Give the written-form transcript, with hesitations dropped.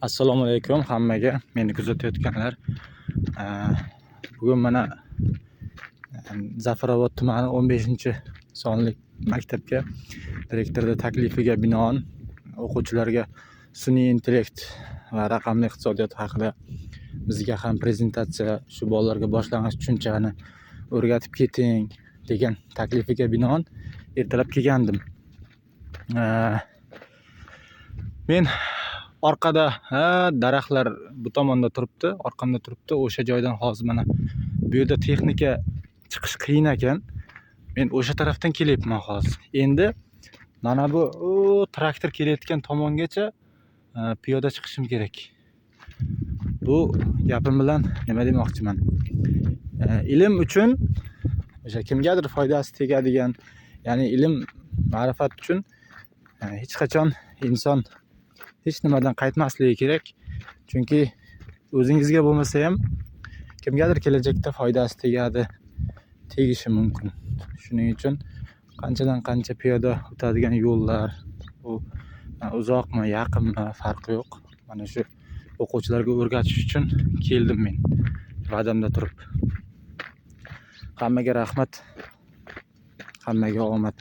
Assalomu alaykum hammaga, meni kuzatayotganlar. Bugun mana Zafarobod tumani 15-sonli maktabga direktorni taklifiga binoan o'quvchilarga sun'iy intellekt va raqamli iqtisodiyot haqida bizga ham prezentatsiya, shu bolalarga boshlang'ich tushunchani o'rgatib keting degan taklifiga binoan ertalab kelgandim. Men orqada, ha, daraxtlar bu tomonda turibdi, orqamda turibdi. O'sha joydan hozir mana bu yerda texnika chiqish qiyin ekan. Men o'sha tarafdan kelyapman hozir. Endi mana bu u traktor kelayotgan tomongacha piyoda chiqishim kerak. Bu gapim bilan nima demoqchiman? Ilm uchun o'sha kimgadir foydasi tegadigan, ya'ni ilm ma'rifat uchun hech qachon inson hech nimadan qaytmasligi kerak. Chunki o'zingizga bo'lmasa ham kimgadir kelajakda foydasi tegadi, tegishi mumkin. Shuning uchun qanchadan qancha piyoda o'tadigan yo'llar, u uzoqmi, yaqinmi, farqi yo'q. Mana shu o'quvchilarga o'rgatish uchun keldim men va'damda turib. Hammaga rahmat. Hammaga omad.